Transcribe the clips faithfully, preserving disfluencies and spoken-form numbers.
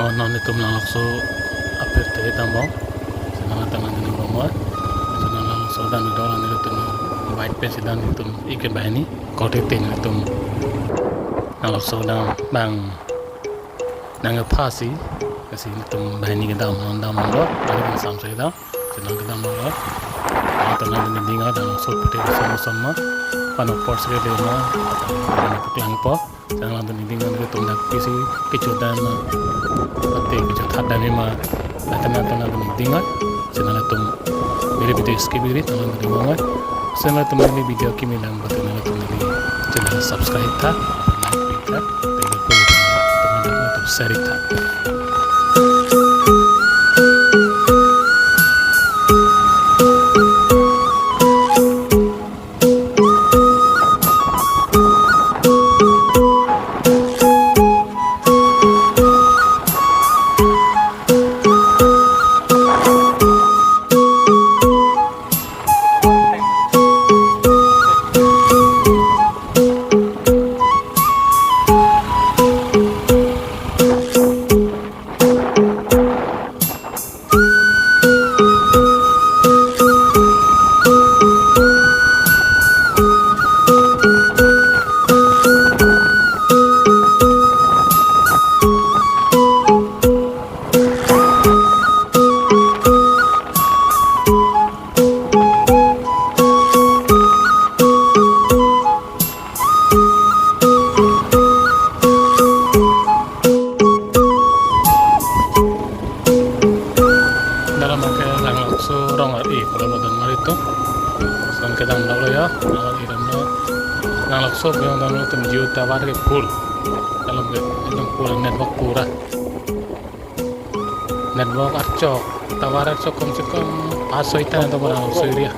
Oh, non itum Langlokso apirthe dambom. Seta nangtum nangning bom. Seta Langlokso dam ido, nelitum white pen seta nelitum ike banghini korte tin nelitum Langlokso dam bang nangkephasi, lasi nelitum banghini kedam, non dam lo, bang samse dam. Seta kedam lo. Seta nangtum nangning ding, Langlokso pute kosonma, pano porsi kedema, pano paklangpo. Seta nangtum nangning ding, nangtum dak pisi kecho dam ma, pute kecho thak dam ma, seta nangtum nangning ding. Seta nangtum neli video skip ri, seta nangtum ding ma. Seta nangtum neli video kimi lang, seta nangtum neli channel subscribe tha, like tha, tele ko, seta nangtum share tha. Dalam ke Langlokso rong ari, kalau badan mari tu. Son kedam dolo ya, rong ari dam lo. Langlokso yang dam lo itum Jio tower ke full. Dalam ke itum pura network pura. Network archok, tower archok kom se kom pas soi ta tower Langlokso area.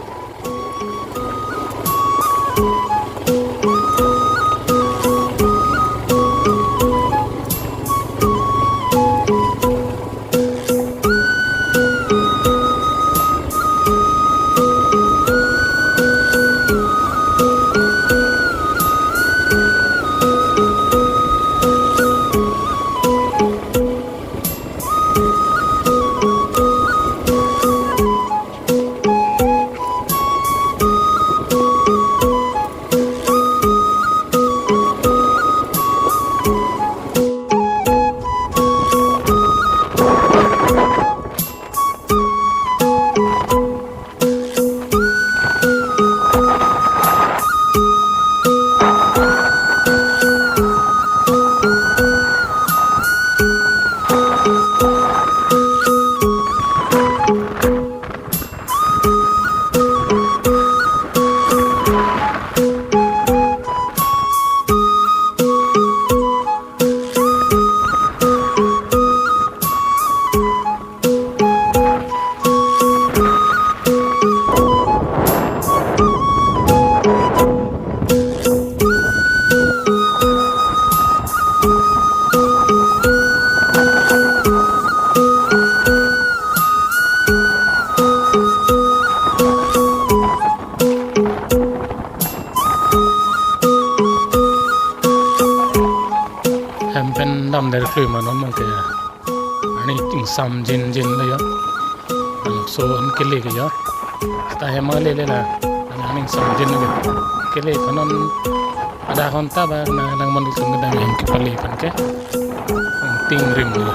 Hem pen damdet klui ma non abang ke. Arni ingsam jinjin lo ya. Langso an kele ke ya. Seta hem ale le la. Arni ingsam jin lo. Kele panon ada honta ba na lang mon itum kedam hem kepale pen ke. Tingrim lo.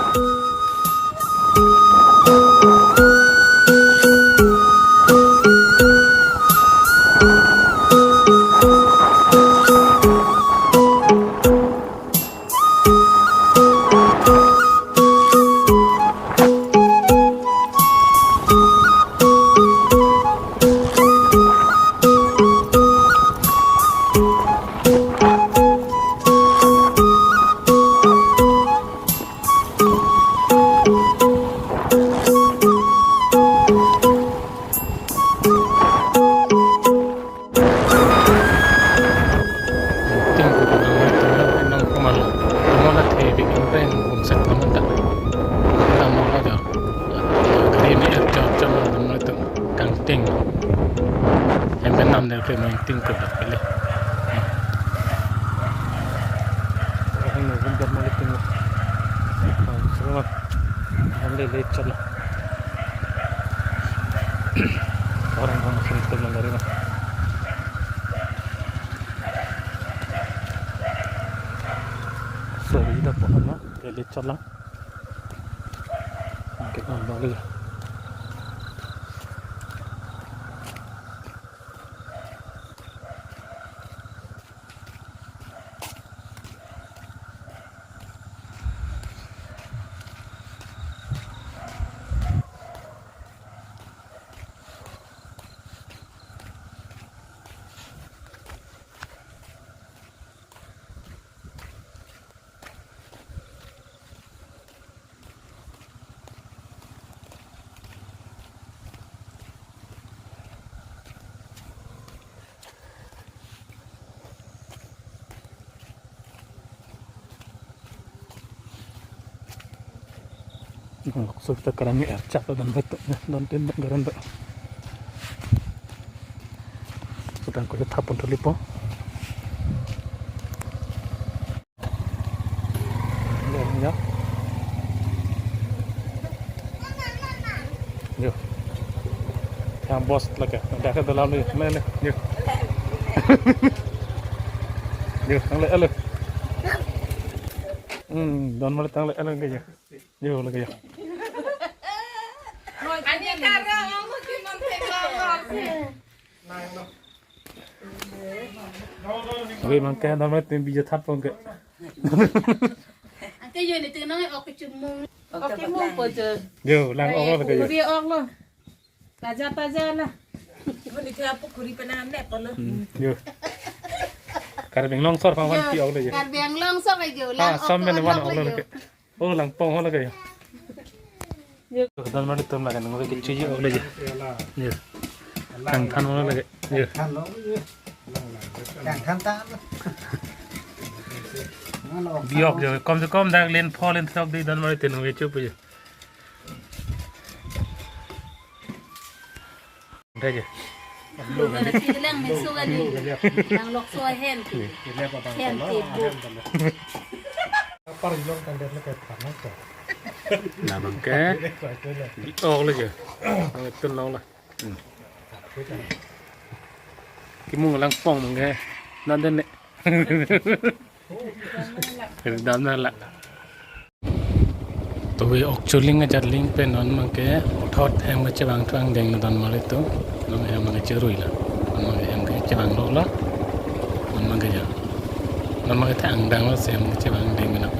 Tingko nang nang komal. Komal athe bikin pen bumset komal ta. Tamo aja. Kali ini er jam jam nang itu kangting. Hem pen damdet ke main tingko dak kali. Orang nunggu jam malam tingko. Selamat. Lele chala. Orang kamu sini tu lang gari na. Sorry, dah pohon na. Lele chala. Angke on balik. Laso ta karami archak don bet, don tin garan bet. Sudah ko thap pon tholipo. Ya. Yo. Yang bos lagi. Dah ke dalam ni. Mana ni? Yo. Yo, tang le, alo. Hmm, don mali tang le, alo ke yo. Yo, lagi yo. Ani karo, kamu kiman tengok. Oke, mangke namanya tim bija thap pon ke. Angke yo ni tenang ok kecumung. Ok, kecumung po je. Yo, lang ok lo ke yo. Kuri ok lo. Taja taja lah. Mo ni kaya po kuri pena ne po lo. Hmm, yo. Karbi Anglong sor pangwan pi ok lo yo. Karbi Anglong sor ke yo. Ah, lang ok sam men to wan lang ok lo lo yo. Ke. Oh, langpong ho lagi ya. Yo. Don mali tum lagi nang lagi cuci ho lagi. Yo. Kangthan ho lagi. Yo. Kangthan ta. Biok yo, kom se kom dak len pho len throk di don mali tum nang lagi cuci yo. Dai je. Bukan nasi lang misu kali. Lang lokso hen. Hen ti bu. Apa ilong kan dia pakai panas kok. Nah, mangke. Di ok lagi. Itu long lah. Hmm. Kimung langpong mangke. Nan den ne. Kedam na la. Towe ok chuling ajat ling pen non mangke puthot hem kachevang thang deng don mali tum. Non hem kacherui la. Non mangke hem kachevang lo la. Non mangke ja. Non mangke thang dang lo si hem kachevang deng na.